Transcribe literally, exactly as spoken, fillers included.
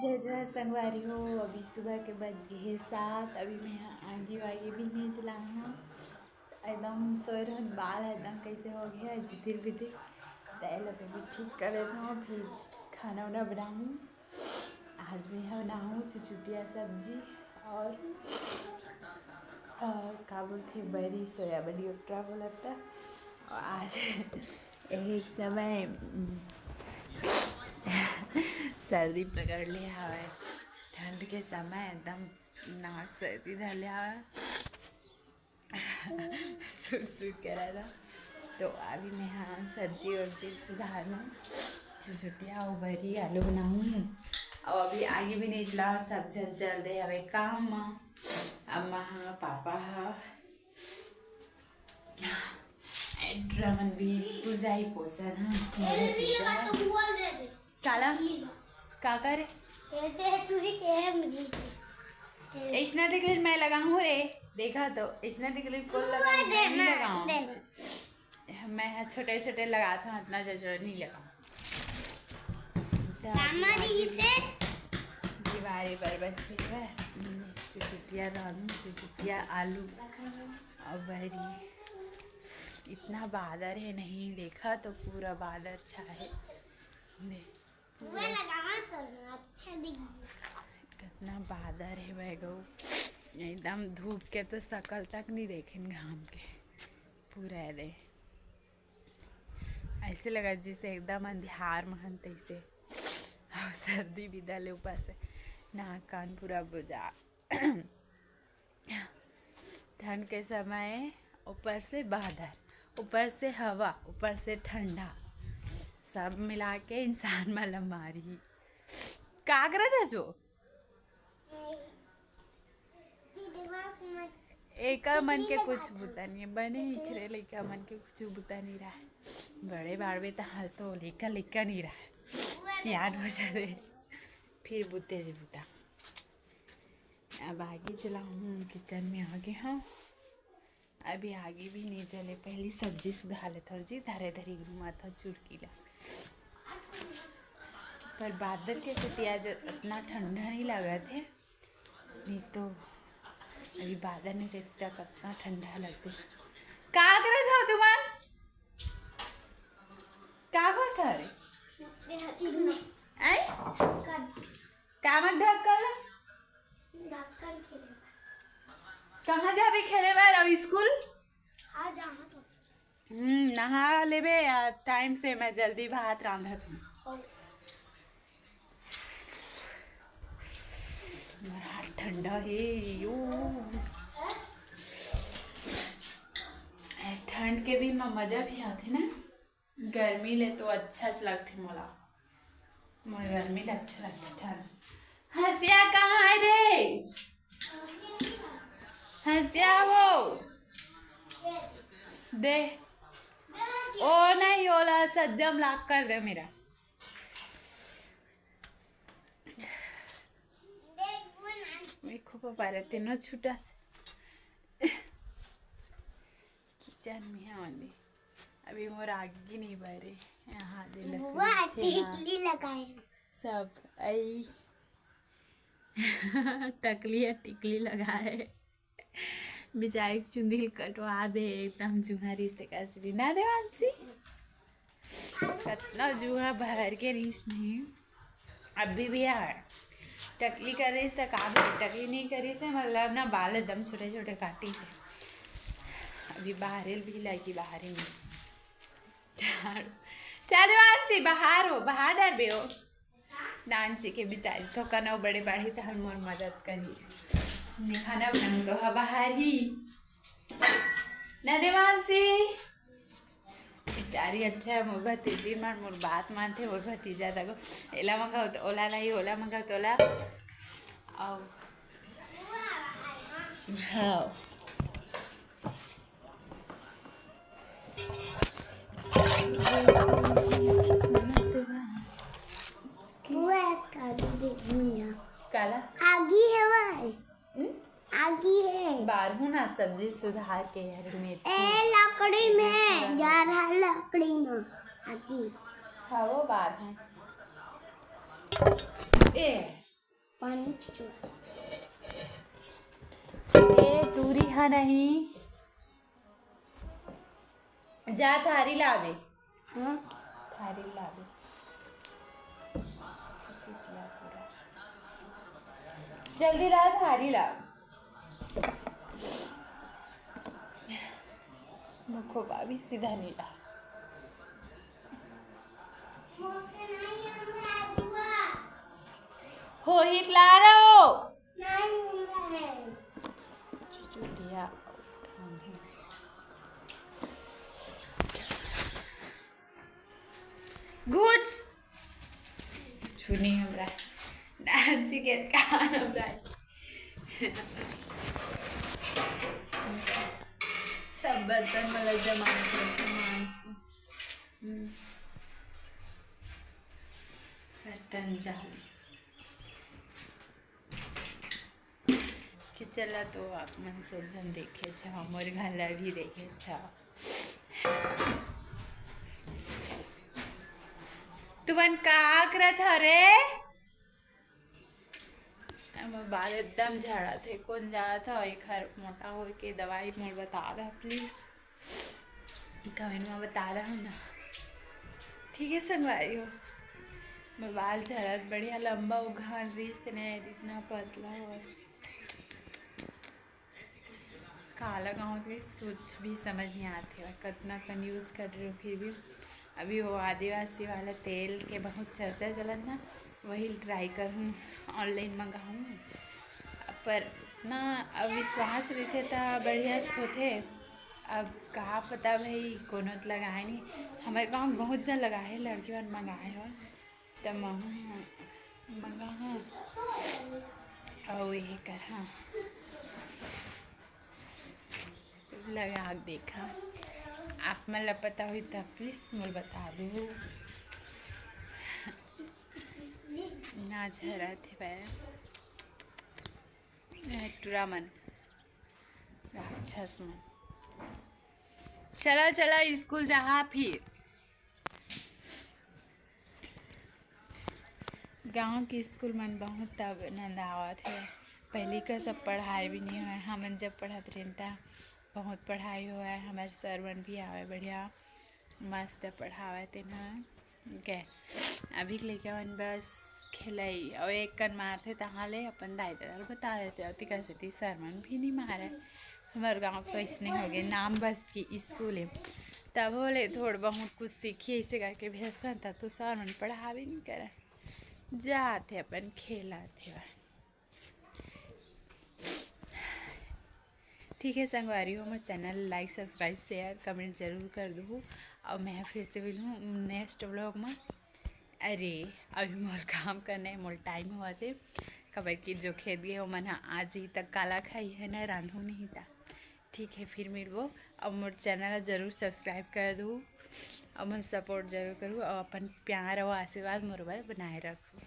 जय जोहार संगवारी हो, अभी सुबह के बज गे हे सात। अभी मैं ह आगी वागी भी नहीं जलाए हूँ, एकदम सोए रहन, बाल एकदम कैसे हो गया है जितिर बितिर, तैल अभी भी ठीक कर देता हूँ, फिर खाना वाना बनाऊँ। आज मैं ह बनाऊँ चुचुटिया सब्जी और, और का बोलते बरी, सोया बरी, ओकरा बोलता। और आज एक समय सर्दी पकड़ ले हवे, ठंड के समय एकदम नाक सर्दी धर ले हवे, सुर सुर करे ला। तो अभी मैं ह सब्जी वब्जी सुधारहूँ, चुचुटिया अउ बरी आलू बनाहूँ। अउ अभी आगी भी नहीं जला, सब झन चल दे हवे काम म। अम्मा ह, पापा ह, एड्रा मन भी स्कूल जाही, पोसन ह, मोर भतीजा ह। काला? का करे? ऐसना टिकली मैं लगाहूँ रे, देखा तो ऐसना टिकली कोन लगाहूँ, मैं नहीं लगाहूँ। मैं ह छोटे छोटे लगात हूँ, इतना जजर नहीं लगाहूँ। दीवारी बर बच्चे है, चुचुटिया रानू, चुचुटिया आलू और बरी। इतना बादर है, नहीं देखा तो पूरा बादर छा है। दे। अच्छा दिख गया। कितना बादर है भाई गो, एकदम धूप के तो शकल तक नहीं देखेन घाम के, पूरा है दे। ऐसे लगा जैसे एकदम अंधियार महन तैसे, और सर्दी भी धर ले ऊपर से, नाक कान पूरा बुझा। ठंड के समय ऊपर से बादर, ऊपर से हवा, ऊपर से ठंडा, सब मिला के इंसान मन ला मारही। का करत हस वो? एकर मन के कुछ बुता नहीं है, बने ही खरे लइका मन के कुछ बुता नहीं रहा है। बड़े बाड़बे त हाल तो लइका लइका नहीं रहा है, सियान हो जाते फिर बुते जी बुता। अब आगी जलाहूँ, किचन में आगे हूँ। अभी आगी भी नहीं जले, पहली सब्जी सुधा लेत हूँ जी, धरे धरी घुमात हूँ चुटकी ला। पर बादर के सेती आज इतना ठंडा नहीं लगत है, नहीं तो अभी बादर नहीं रहता कितना ठंडा लगता। का करत हो तुमन? का हो सारे? आई? कामन ढक्कल? ढक्कन खेले। कहाँ जाबे खेले बर अउ स्कूल? आ जहाँ तो। हम्म, नहा लेबे या टाइम से, मैं जल्दी भात रांधत हूँ। और मोर हाथ ठंडा हे यो। ए, ठंड के दिन में मजा भी आथे ना। गर्मी ले तो अच्छा लगथे मोला, मोर गर्मी ले अच्छा लगथे ठंड। हंसिया कहाँ है रे? हंसिया वो दे। ओ नहीं, ओला सज्जम लाग कर दे मेरा। देखो पापा रे, तीनों छूटा। किचन में है वाली। अभी मोर आगी नहीं बरे। यहाँ दे लकड़ी बुआ छेना। टिकली लगाए। सब आई। टकली या टिकली लगाए। बेचारी के चुंदी ल कटवा दे, एकदम जुहारी से कसरी ना देवांशी। कतना जुहा भर के रिहिस नहीं, अभी भी है। टकली करिस त का भी, टकली नहीं करिस है, मतलब ना बाल एकदम छोटे छोटे काटिस है। अभी बाहरे भी लगी, बाहरे में। चल देवांशी, बाहर हो, बाहर डरबे हो। नानसी के बिचारी तो कनो बड़े बाढ़ी त हर मोर मदद करी। निखाना बनम तो हा बाहर ही। ना देवांशी। बिचारी अच्छा है, मोर भतीजी मन मोर बात मानथे, मोर भतीजा तको एला मंगाओ तो ओला लाई, ओला मंगाओ तो ओला। आओ। हाँ। बुआ, एक काली देखनी है। काला? आगी है भाई। हम्म? आगी है। बारहू ना सब्जी सुधार के यार मेथी। ए, लकड़ी में, जा रहा लकड़ी में। आगी। हाँ, वो बारहू। ए, ए, टूरी हा नहीं। जा थारी लावे। हाँ? थारी लावे। चुचुटिया पूरा। जल्दी ला, थारी ला। मुखो बाबी सीधा नी ला। होही त ला रहो। चुचुटिया। घुच। छुनी हमरा। नाची के कान हमरा। सब बर्तन वाला जमा के मांज के। हम्म। बर्तन जाओ। कि चला तो आप मन सब जन देखे छा, मोर घर ला भी देखे छा। तुमन का करत हव रे? मोर बाल एकदम झड़त हे, कोन जानत हव, एखर मोटा होए के दवाई मोर बता दा please। Comment में बता रहा हूँ ना। ठीक है संगवारी हो, मोर बाल झड़त बढ़िया लंबा उघार रहिस, तेने इतना पतला हो। काला गाँव के कुछ भी समझ नहीं आते, कतना कन use कर रही हूँ, फिर भी अभी वो आदिवासी वाला तेल के बहुत चर्चा चलत ना, वही try करहूँ, online मंगाहूँ। पर ना, अब विश्वास रहिथे त बढ़िया से होथे। अब का पता भाई, कोनो त लगाए नहीं। हमर गाँव बहुत जन लगाए हे, लड़की मन मंगाए हो, त महू मंगाहूँ। अउ ये करहा, लगा के देखा, आप मन ला पता होही त please मोला बता दू। ना झरत हे बे। ए, टुरा मन, राक्षस मन। चला, चला, स्कूल जाहा फिर। गाँव के स्कूल मन बहुत अब नंद आवत हे। पहली का सब पढ़ाई भी नहीं होय। हमन जब पढ़त रहेन त बहुत पढ़ाई होय। हमर सर मन भी आवे बढ़िया। मस्त पढ़ावय तेन ह। के अभी के लइका मन बस खेलई, अउ एक कन मारथे, तहाँ ले अपन दाई ददा ल बता देथे, अउ तिकर सेती सर मन भी नी मारय। हमर गाँव तो अइसने होगे, नाम बस की स्कूल हे, तभो ले थोड़ बहुत कुछ सीखी, अइसे करके भेजथन, तब तो सर मन पढ़ाबे नी करय, जाथे अपन खेलत हेवय। ठीक है संगवारी हो, मोर channel like, subscribe, share, comment जरूर कर दूहू। अउ मैं फिर से मिलूँ next vlog में। अरे, अभी मोर काम करना है, मोर time होवत हे, काबर कि जो खेत गए, ओमन ह आज ही तक काला खाई है ना, रांधू नहीं था। ठीक है, फिर मिलबो। अब मोर channel ला जरूर subscribe कर दूहू, अउ मोर support जरूर करू, अउ अपन प्यार अउ आशीर्वाद मोर बर बनाए रखू।